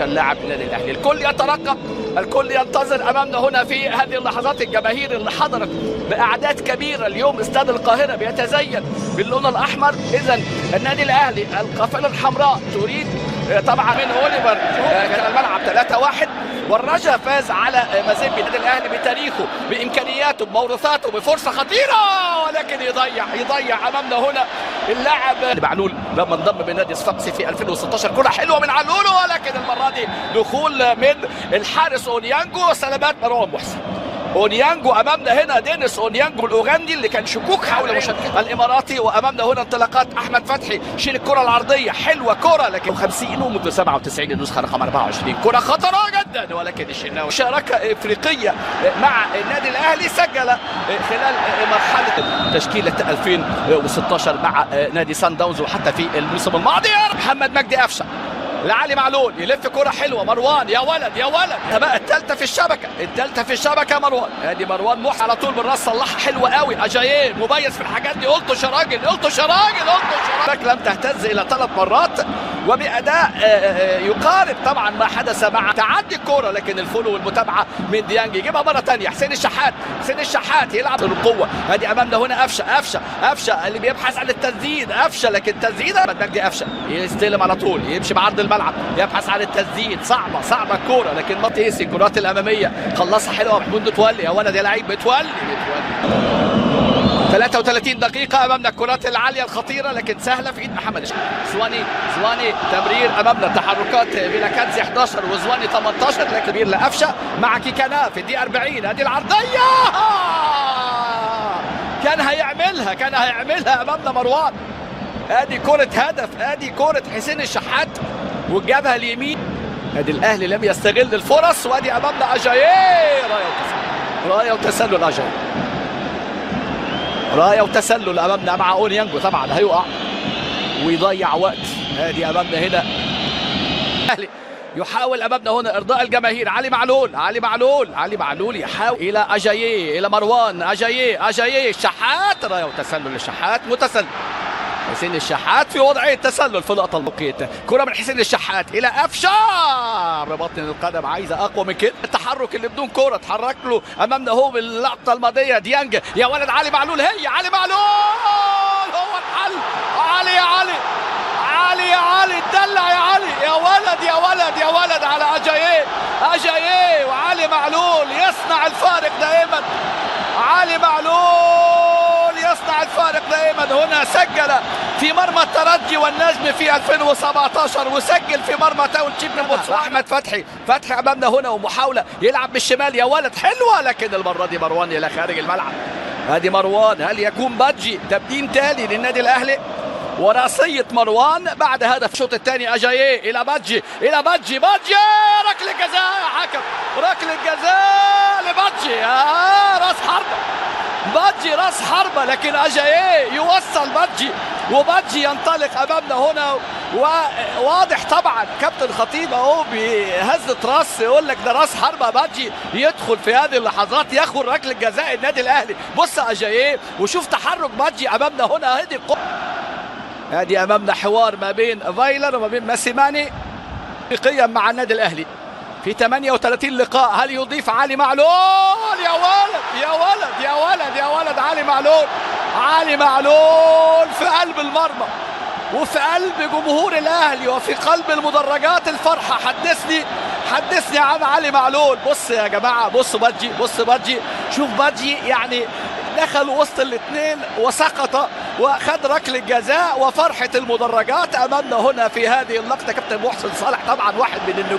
اللاعب النادي الاهلي. الكل يترقب، الكل ينتظر امامنا هنا في هذه اللحظات. الجماهير اللي حضرت باعداد كبيرة اليوم استاد القاهرة بيتزين باللون الاحمر. اذا النادي الاهلي القافلة الحمراء تريد طبعا من اوليفر كان الملعب 3-1، والرجا فاز على مازيمبي. النادي الاهلي بتاريخه بامكانياته بموروثاته بفرصه خطيرة، ولكن يضيع امامنا هنا اللاعب معلول لما انضم من نادي صفاقسي في 2016. كره حلوة من علول، ولكن المرة دي دخول من الحارس اونيانجو. سلامات مروان محسن. اونيانجو امامنا هنا، دينيس اونيانجو الاوغندي اللي كان شكوك حول مشاركة الاماراتي. وامامنا هنا انطلاقات احمد فتحي، شيل الكره العرضية حلوة كره، لكن 50 ومنذ 97 النسخة رقم 24. كره خطره جدا، ولكن الشناوي. مشاركة افريقية مع النادي الاهلي، سجل خلال مرحلة تشكيله 2016 مع نادي سان داونز، وحتى في الموسم الماضي. محمد مجدي قفشه لعلي معلول، يلف كرة حلوة، مروان يا ولد يا ولد، بقى الثالثة في الشبكة، الثالثة في الشبكة مروان. ادي مروان محسن على طول بالراس، صلحها حلوة قوي. اجاييه مميز في الحاجات دي، قلتش يا راجل، قلتش يا راجل، قلتش يا راجل. لم تهتز الى 3 مرات، وبأداء يقارب طبعا ما حدث مع تعدي الكرة، لكن ال follow والمتابعة من ديانج. يجيبها مرة ثانية حسين الشحات، حسين الشحات يلعب بالقوة. ادي امامنا هنا قفشة، قفشة، قفشة اللي بيبحث عن التسديد، قفشة لكن تسديدة مجدي قفشة يستلم على طول، يمشي بعرض الملعب، يبحث عن التسديد. صعبة صعبة الكورة، لكن ماتيسي الكرات الأمامية خلصها حلوة. محمود متولي يا ولد يا لعيب، متولي متولي. 33 دقيقة أمامنا الكرات العالية الخطيرة، لكن سهلة في إيد محمد زواني. زواني تمرير أمامنا، تحركات بيلاكانزي 11 وزواني 18، لكن كبير لقفشة مع كيكانا في الدقيقة 40. أدي العرضية، كان هيعملها، كان هيعملها أمامنا مروان. أدي كرة هدف، أدي كرة حسين الشحات والجبهة اليمين. أدي الأهلي لم يستغل الفرص، وأدي أمامنا أجاييه، راية وتسلل، راية وتسلل أجاييه، راية وتسلل أمامنا مع أونيانجو. طبعا هيقع ويضيع وقت. ادي أمامنا هنا الأهلي يحاول أمامنا هنا إرضاء الجماهير. علي معلول، علي معلول، علي معلول يحاول إلى أجاييه، إلى مروان، أجاييه، أجاييه، الشحات، راية وتسلل، الشحات متسلل. حسين الشحات في وضعية تسلل في لقطة المقيت. كرة من حسين الشحات إلى قفشة ببطن القدم، عايزة أقوى من كده. التحرك اللي بدون كرة اتحرك له أمامنا هو باللقطة الماضية ديانج. يا ولد علي معلول، هي علي معلول هو الحل. علي يا علي، علي يا علي، اتدلع يا علي، يا ولد يا ولد يا ولد على أجاييه، أجاييه. وعلي معلول يصنع الفارق دائما، علي معلول يصنع الفارق دائما. هنا سجل في مرمى الترجي والنجم في 2017، وسجل في مرمى تاون تشيب من بوتسوانا. احمد فتحي، فتحي امامنا هنا ومحاولة يلعب بالشمال يا ولد حلوة، لكن المرة دي مروان الى خارج الملعب. ادي مروان، هل يكون بادجي تبديل تالي للنادي الاهلي؟ وراسيه مروان بعد هدف الشوط الثاني. اجاييه الى بادجي، الى بادجي، بادجي ركلة جزاء يا حكم، ركلة جزاء لبادجي، راس حربه، بادجي راس حربه، لكن اجاييه يوصل بادجي، وبادجي ينطلق امامنا هنا. وواضح طبعا كابتن خطيب اهو بهزه راس يقول لك ده راس حربه. بادجي يدخل في هذه اللحظات ياخد ركلة جزاء النادي الاهلي. بص اجاييه وشوف تحرك بادجي امامنا هنا. هذه ادي امامنا حوار ما بين فايلر وما بين ماسيماني قيم مع النادي الاهلي في 38 لقاء. هل يضيف علي معلول؟ يا ولد يا ولد يا ولد يا ولد، علي معلول، علي معلول في قلب المرمى وفي قلب جمهور الاهلي وفي قلب المدرجات الفرحة. حدثني حدثني عن علي معلول. بص يا جماعة، بص بادجي، بص بادجي، شوف بادجي يعني دخل وسط الاثنين وسقط وخد ركلة جزاء وفرحه المدرجات امامنا هنا في هذه اللقطة. كابتن محسن صالح طبعا واحد من النجوم.